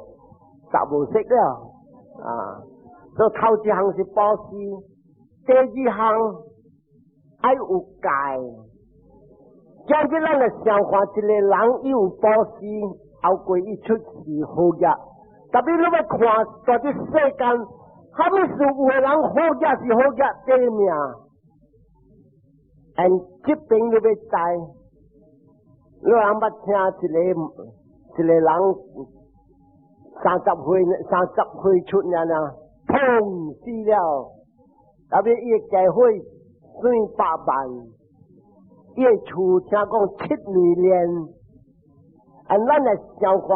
十無識了，啊！所以頭一項是布施，第二項愛有戒。今日咱來想看一個人伊有布施，後過伊出世好業。特別你欲看在這世間，啥物事有的人好業是好業短命。And 這邊你欲知，你人捌聽一個一個人30歲30歲出爾爾，砰死了，特別伊的家伙算百萬，伊的厝聽講7 million，啊，咱來想看，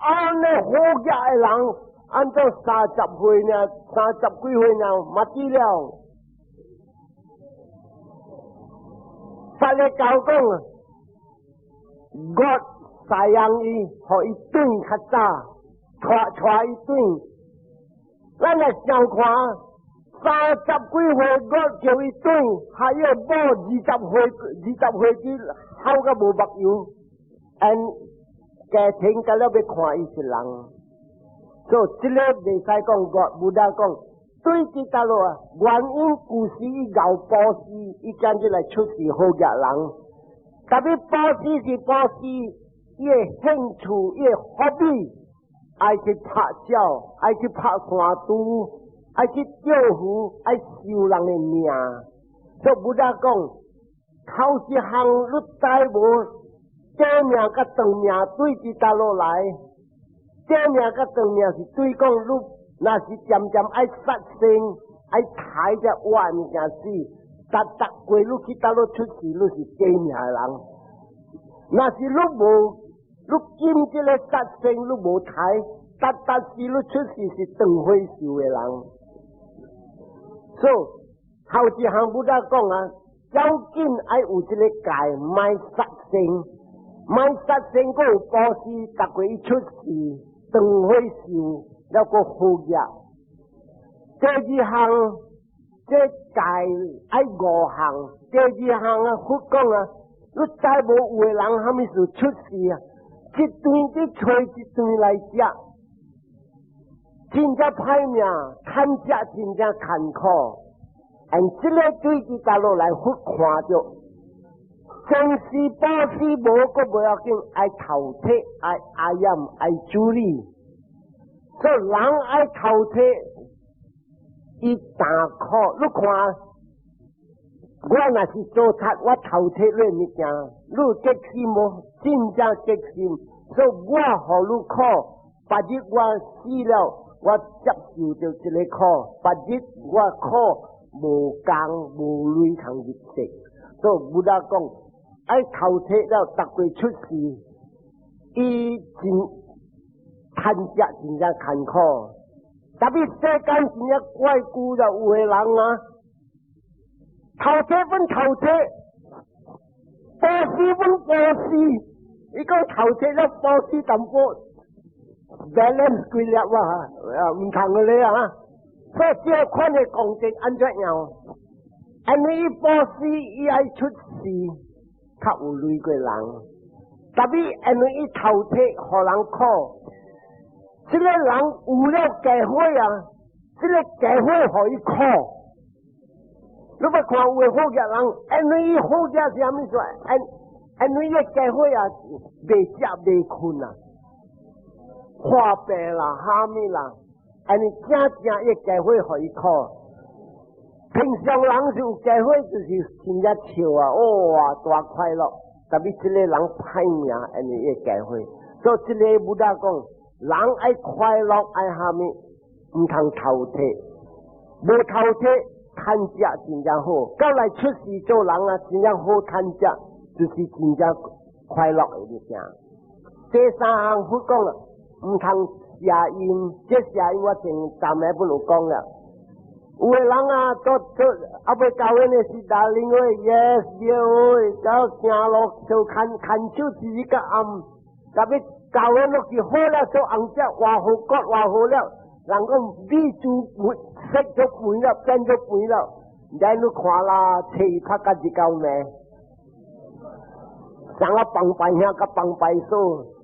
按呢好額的人，按怎30歲爾，30幾歲爾，嘛死了。法律教講，我赡養伊，予伊轉較早。帶帶伊轉，咱來想看，30幾歲我叫伊轉，還要某20歲20歲去哭甲無目油，and 家庭甲了欲看伊是人，所以這個袂使講我，Buddha 講，對佇佗落啊，原因舊時伊𠢕布施，伊今日來出世好額人，特別布施是布施，伊的興趣，伊的 hobby。愛去拍鳥，愛去拍山豬，愛去釣魚，愛收人的命。所以 Buddha 講，頭一項你知無？短命佮長命對佇佗落來？短命佮長命是對講你，若是漸漸愛殺生，愛刣這活物件死，逐逐過你去佗落出世，你是短命的人。若是你無，你禁這個殺生，你無刣，逐逐時你出世是長歲壽的人。所以頭一項 Buddha 講啊，要緊愛有這個戒，莫殺生，莫殺生，閣有布施，逐過伊出世長歲壽，了閣好額。第二項，這戒愛五項。第二項啊，佛講啊，你知無有的人啥物事出世啊？一頓去揣一頓來食，真正歹命，趁食真正艱苦。按這個對佇佗落來佛看著，真是布施無閣無要緊，愛頭體，愛阿染，愛處理。所以人愛頭體，伊大苦。你看，我若是做賊，我頭體你物件，你有激心無？真正激心，所以我予你苦，別日我死了，我接受著這個苦，別日我苦無工無鐳通入世。所以 Buddha 講，愛頭體了，逐過出世，伊真趁食真正艱苦。特別世間真正怪舊了，有的人啊，頭體阮頭體，布施阮布施，伊講頭體了布施淡薄， balance 幾粒啊，啊毋通個咧啊！所以這款的功德按怎樣？因為伊布施，伊愛出世，較有鐳過人。特別因為伊頭提予人苦，這個人有了機會啊，這個機會予伊苦。你欲看有的好額人，因為伊好額是啥物事？因為伊個機會啊，袂食袂睏啊，破病啦，蝦米啦，因為正正伊個機會予伊苦。平常人是有機會，就是真正笑啊，哇，大快樂。特別這個人歹命，因為伊個機會。所以這個 Buddha 講，人愛快樂愛蝦米，毋通偷提，無偷提，趁食真正好。到來出世做人啊，真正好趁食，就是真正快樂的物件。第三項佛講啦，毋通邪淫，這邪淫我前昨暝本有講了。有的人啊，做做猶未交緣的時，darling 喂，yes，對喂，走行路就牽牽手一日到暗，特別交緣落去好了，做紅只話好骨話好了，人講米煮食咗肥了，變咗肥了，然你看啦，揣拍甲一溝暝，像我幫拜兄佮幫拜嫂，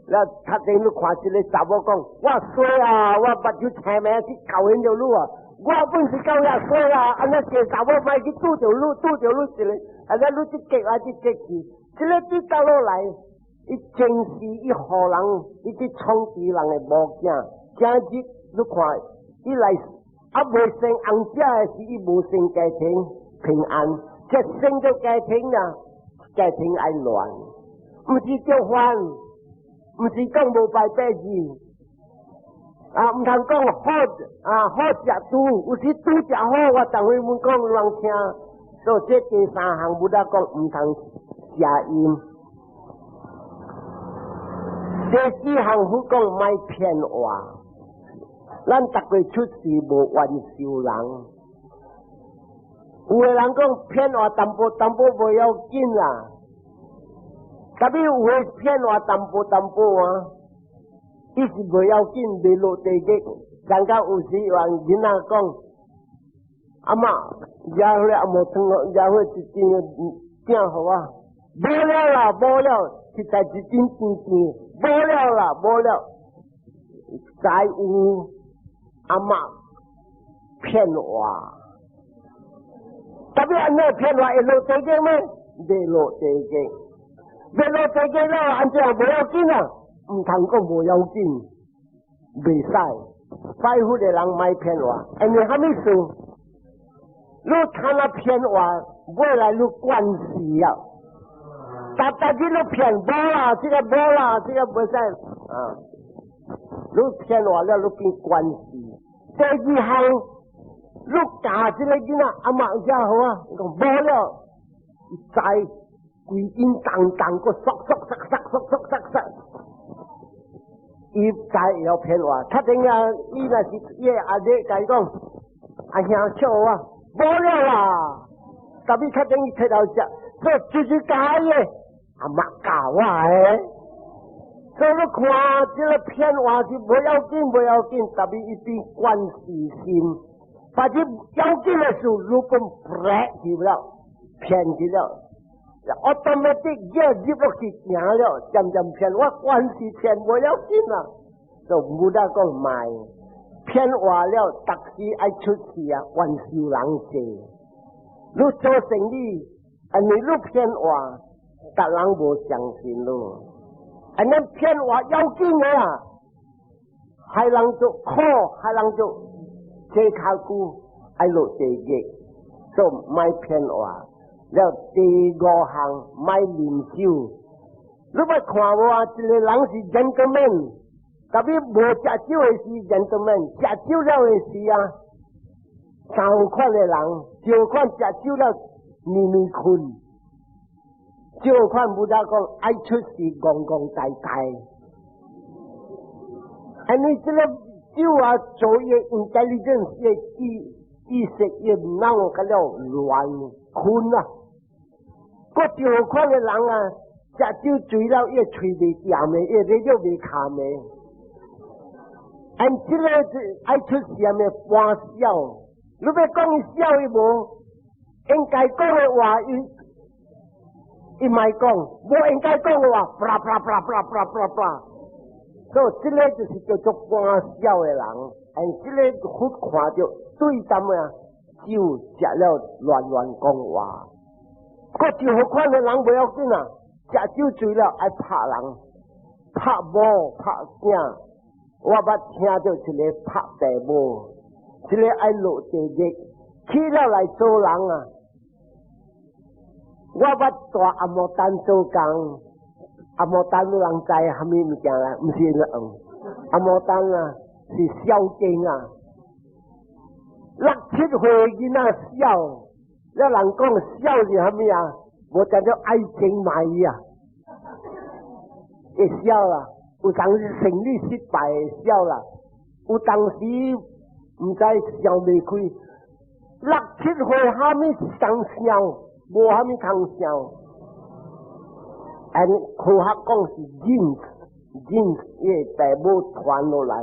了較濟你看一個查某講，我衰啊，我目睭青暝去交緣著你啊。我本是夠遐衰啊！按呢這查某莫去拄著你，拄著你一個，按呢你這結啊這結去，這個跌倒落來，伊前世伊予人，伊去創治人的某囝，今日你看，伊來猶未生紅者的時，伊無生家庭平安，這生咗家庭啊，家庭愛亂，毋是著煩，毋是講無拜八字。啊，毋通講好啊，好食拄，有時拄食好，我逐回問講人聽。所以這第三項，Buddha 講毋通邪淫。第四項，佛講莫騙話。咱逐個出世無冤仇人。有的人講騙話淡薄淡薄無要緊啦，特別有的騙話淡薄淡薄啊。伊是無要緊，袂落地獄。人家有時話囡仔講，阿嬤，惹彼阿毛湯，惹彼一斤餅予我，無了啦，無了，實在一斤甜甜，無了啦，無了。知有阿嬤騙話，特別按怎騙話會落地獄咩？袂落地獄，袂落地獄了，按怎無要緊啊？毋通講無要緊，袂使。拜佛的人莫騙話，因為蝦米事？你看那騙話，未來你關係啊！逐逐日你騙無啦，這個無啦，這個袂使啊！你騙話了，你變關係。第二項，你教這個囡仔阿媽遮好啊，伊講無了，伊知規間重重閣縮縮塞塞縮縮塞塞。伊知會曉騙話，確定啊！伊若是伊的阿姐共伊講，阿兄笑我，無了啦。特別確定伊提頭食，所以就是教伊的，阿媽教我的。所以你看，這個騙話是無要緊，無要緊，特別伊變關係心，或者要緊的事，如果騙去了，騙去了。automatic 一入落去行了，漸漸騙我關係騙無要緊啊，就 Buddha 講莫騙話了，逐時愛出去啊，冤仇人濟。你做生意，因為你騙話，逐人無相信咯。按呢騙話要緊的啊，害人做苦，害人做坐跤久，愛落地獄，所以莫騙話。了第五項莫啉酒，你欲看無啊？一個人是 gentleman，特別無食酒的時 gentleman，食酒了的時啊，三款的人，少款食酒了暝暝睏，少款 Buddha 講愛出世戇戇呆呆，因為這個酒啊，做伊 intelligence 伊知知識伊腦甲了亂睏啊。閣少款的人啊，食酒醉了，伊喙袂鹹的，伊個肉袂崁的。按這個愛出事啥物歡笑，你欲講伊笑伊無，應該講的話伊伊莫講，無應該講的話，blah blah blah blah blah blah blah。所以這個就是叫做歡笑的人，按這個佛看著對淡啊，酒食了亂亂講話。閣就好款的人袂要緊啊，食酒醉了愛拍人，拍某拍囝。我捌聽著一个拍爸母，一个愛落地獄，起了來做人啊！我捌蹛紅毛丹做工，紅毛丹有人知蝦米物件啦？毋是嗯，紅毛丹啊，是痟經啊。六七歲囡仔痟，了人講痟是蝦米啊？無叫做愛情迷啊，會痟啦。有當時生理失敗會痟啦，有當時毋知想袂開，六七歲蝦米通痟，無蝦米通痟。按科學講是 genes，genes 伊爸母傳落來。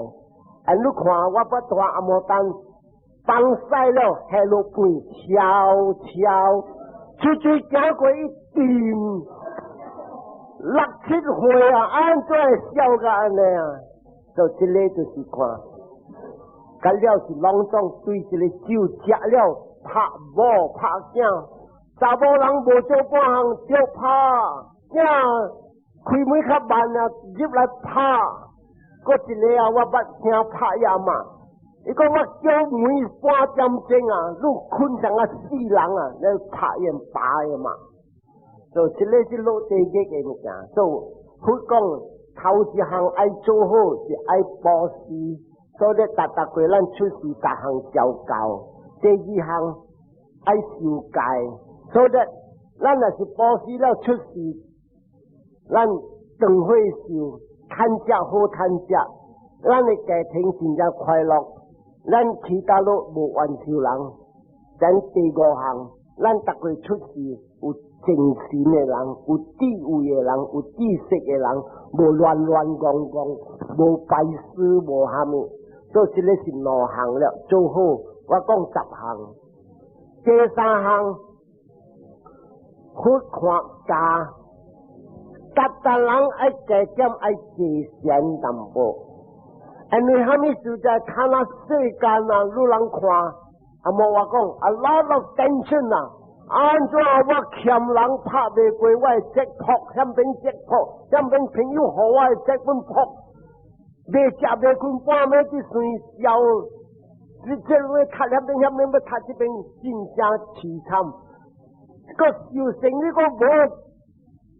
按你看我捌蹛紅毛丹，放屎了下落背，悄悄，出去行過一陣。六七歲啊，按怎會痟甲按呢啊？就這个就是看，甲了是攏總對這个酒食了拍某拍囝，查某人無做半項就拍囝，開門較慢啊，入來拍。閣一个啊，我捌聽拍伊阿嬤，伊講我叫門半點鐘啊，你睏成啊死人啊，你拍伊爸伊嘛。就這个是落地獄的物件，所以佛講頭一項愛做好是愛布施，所以逐逐過咱出世逐項照教。第二項愛受戒，所以咱若是布施了出世，咱長歲壽，趁食好趁食，咱的家庭真正快樂，咱其他都無冤仇人。咱第五項，咱逐個出世有精神的人，有智慧的人，有知識的人，無亂亂戇戇，無拜師，無蝦米，所以這个是兩項了。做好，我講十項，第三項，佛看家，逐逐人愛加減愛坐禪淡薄，因為蝦米事在看那世間啊，你人看，啊無話講，a lot of tension 啊。按怎我欠人拍袂過，我會積福，遐邊積福，遐邊朋友予我會積本福，袂食袂睏，半暝去算潲，你這位讀遐邊遐邊欲讀這邊，真正淒慘。閣受生意閣無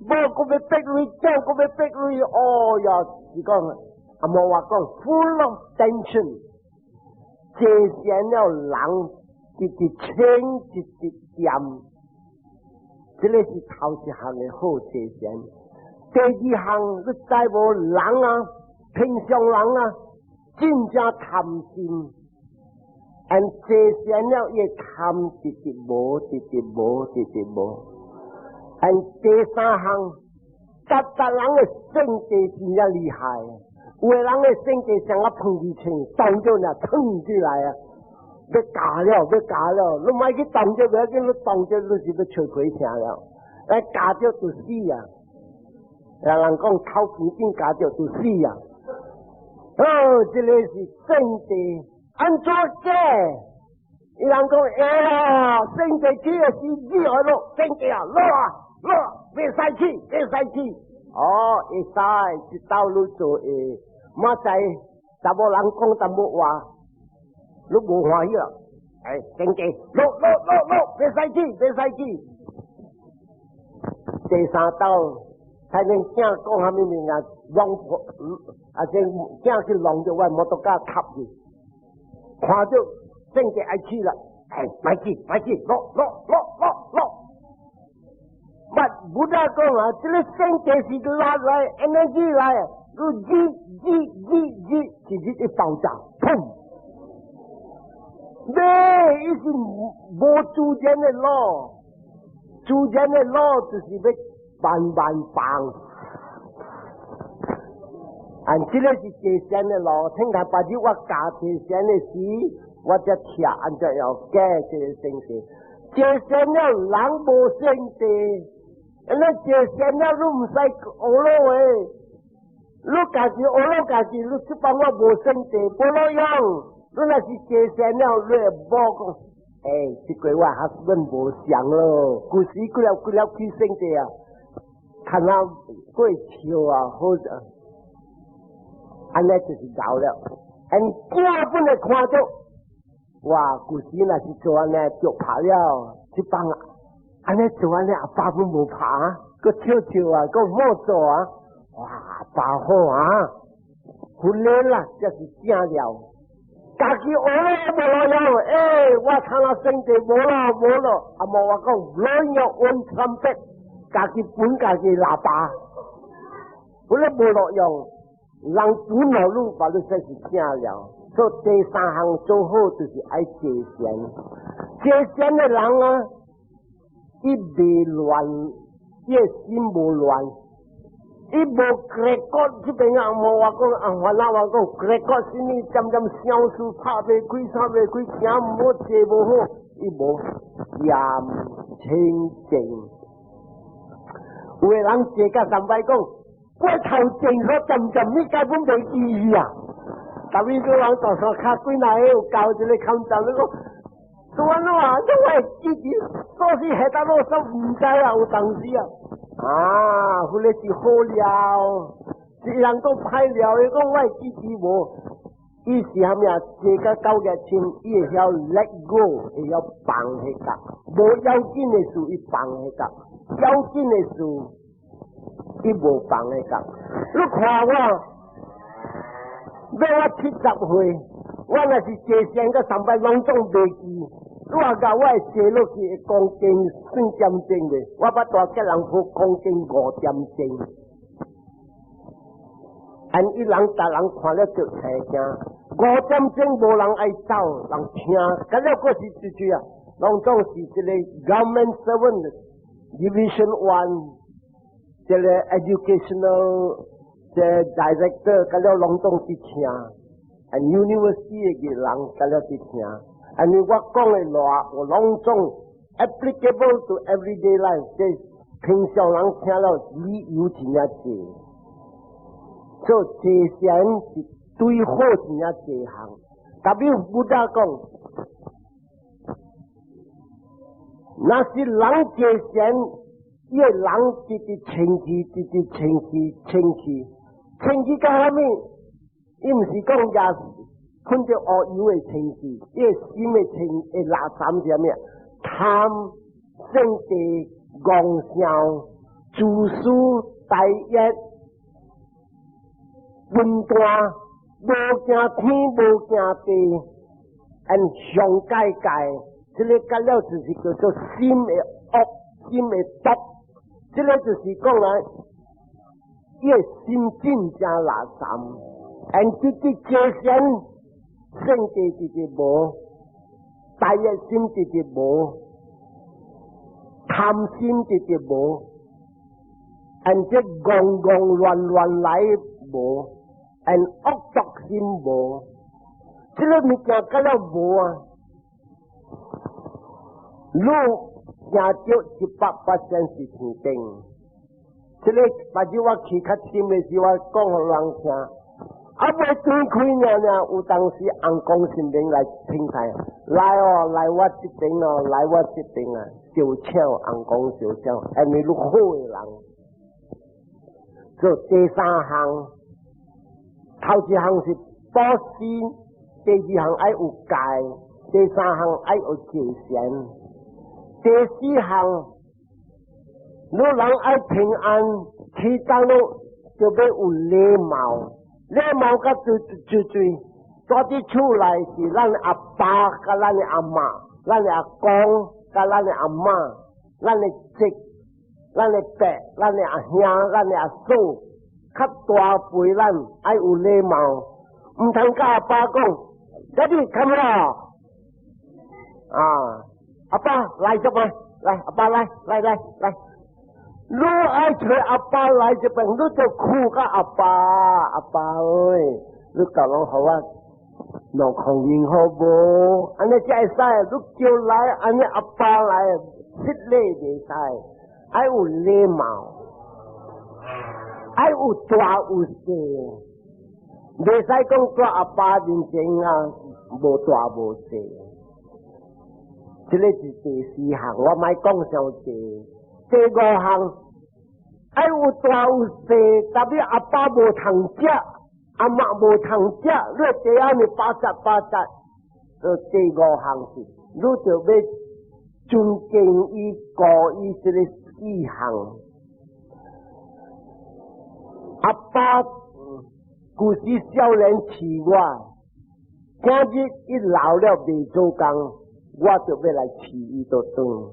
無，閣欲逼鐳，囝閣欲逼鐳，哦呀，是講啊無話講，full of tension，坐禪了人。直直清，直直掂，這个是頭一項的好坐禪。第二項，你知無人啊，平常人啊，真正貪心，按坐禪了，伊貪直直無，直直無，直直無。按第三項，逐逐人的性格真正厲害，有的人的性格像啊碰瓷槍，當著呢衝起來啊！欲咬了，欲咬了，你莫去動著，袂要緊，你動著你是欲吹氣聲了，來咬著就死啊！人講頭邊頂咬著就死啊！哦，這个是性地按怎假？伊人講哎呀，性地起的時你愛落，性地啊落啊落，袂使去，袂使去。哦，會使，一道路做會，馬仔查某人講淡薄話。你無歡喜啦，哎，性地落落落落，袂使去，袂使去。第三道，睇恁囝講蝦米物件，弄破，啊，這囝去弄著我摩托車插去，看著性地愛去啦，哎，莫去，莫去，落落落落落。捌佛陀講啊，這个性地是拉來，energy 來，你熱熱熱熱，直接一爆炸，砰！咩？伊是無自然的 law，自然的 law 就是欲慢慢放。按這個是坐禪的路，聽下別日我教坐禪的時，我才聽按怎樣解這個聖諦。坐禪了人無聖諦，你坐禪了你毋使學落的，你家己學落家己，你這幫我無聖諦，無路用。你若是坐禪了，你會無講，欸，這個我 husband 無相咯，舊時幾粒幾粒去聖諦啊，看啊過笑啊，好啊。按呢就是𠢕了，𪜶囝本會看著，哇！舊時若是做按呢就拍了，這幫按呢做按呢，阿爸本無拍，閣笑笑啊，閣莫做啊，哇！爸好啊，訓練啦，這是正了。家己學了無路用，欸，我睇下聖地無咯無咯，阿無我講 blow your own trumpet，家己本家己喇叭，本來無路用。人本來你把你說是正了，所以第三項做好就是愛坐禪。坐禪的人啊，伊袂亂，伊的心無亂，伊無結果。這邊啊，無話講啊，煩惱話講結果，心裡漸漸想事拍袂開，拍袂開，行毋好，坐無好，伊無嚴清淨。有的人坐甲三擺講，我頭前所漸漸你根本袂記啊！特別個人大山跤幾若個有教一個康站，你講做按怎啊？你會記住，所以下到落手毋知啊，有當時啊，啊，彼個是好料，一人講歹料，伊講我會記住無？伊是蝦米啊？坐甲九月清，伊會曉 let go，會曉放彼個，無要緊的事伊放彼個，要緊的事伊無放彼個。你看我，欲我70歲，我若是坐禪個三擺攏總袂記。你話教我會坐落去會講經4點鐘的，我捌帶吉隆坡講經5點鐘。按伊人逐人看了就青驚，5點鐘無人愛走，人聽，咁了閣是一句啊，攏總是這個 government servant division one，這個 educational 這 director，咁了攏總去聽，按 university 的人咁了去聽，按我講的話，我攏總 applicable to everyday life，這平常人聽了理由真正濟。做坐禪是對好真正濟項，特別 Buddha 講，若是人坐禪，伊個人直直清氣，直直清氣，清氣，清氣到啥物？伊毋是講也噴著烏油的清氣，伊個心的清會垃圾是啥物？貪、勝地、戇笑、自私、大欲。笨蛋，無驚天，無驚地，按上界界，這個結了就是叫做心的惡，心的毒。這個就是講來，伊的心真正垃圾，按這啲坐禪，勝地直直無，大欲心直直無，貪心直直無，按這戇戇亂亂來無，按惡毒心無，這個物件結了無啊！你行著100%是天頂。這個目睭我去較深的時，我講予人聽，啊，未斷開爾爾，有當時尪公神明來聽台，來哦，來我這邊哦，來我這邊啊，相請尪公相請，因為你好的人。做第三項，頭一項是布施，第二項愛有戒，第三項愛有坐禪，第四項，你人愛平安，其他路就欲有禮貌，禮貌較最最最，住佇厝內是咱阿爸佮咱的阿嬤，咱的阿公佮咱的阿嬤，咱的侄，咱的伯、咱的阿兄、咱的阿嫂，較大輩咱愛有禮貌，毋通佮阿爸講，Daddy come here，啊，阿爸來這邊，來阿爸來來來來，你愛揣阿爸來這邊，你就哭佮阿爸，阿爸喂，你教攏予我2箍銀好無？按呢才會使，你叫來，按呢阿爸來，失禮袂使，愛有禮貌，愛有大有細，袂使講蹛阿爸面前啊，無大無細。這个是第四項，我莫講傷濟。第五項，愛有大有細，特別阿爸無通食，阿媽無通食，你第暗呢巴扎巴扎。第五項是，你就欲尊敬伊、顧伊這个四項。阿爸舊時少年飼我，今日伊老了袂做工，我就欲來飼伊倒轉，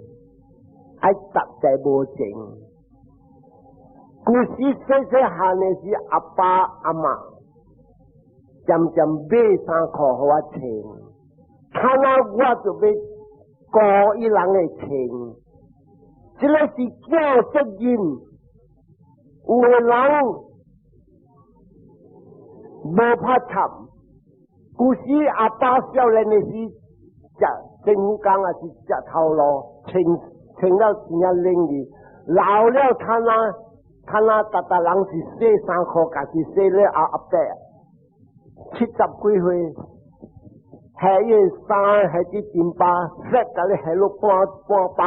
愛實在無情。舊時細細漢的時，阿爸阿媽漸漸買衫褲予我穿，看啊我就欲顧伊人的穿，這个是囝責任。有的人無拍插，舊時阿爸少年的時，食政府工也是食頭路，穿穿了真正冷去，老了看啊看啊，逐逐人是洗衫褲，家己洗了阿阿伯70幾歲，下伊衫下啲金巴，雪共你下落半半包，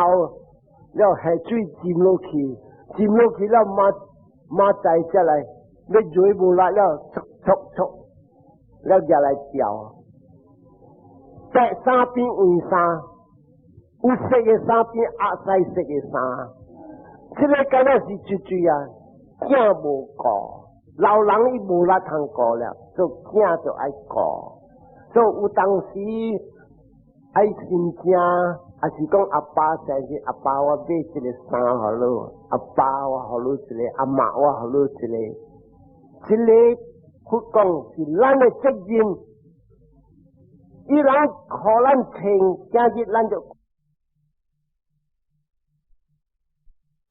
了下水浸落去，浸落去了馬馬仔才來，欲追無力了，戳戳戳，了舉來吊。白衫變黃衫，有色的衫變鴨屎色的衫，這个敢若是一句啊，囝無顧，老人伊無力通顧了，所以囝就愛顧。所以有當時愛心正，還是講阿爸生日，阿爸我買一个衫予你，阿爸我予你一个，阿媽我予你一个，這个佛講是咱的責任。伊人予咱穿，今日咱就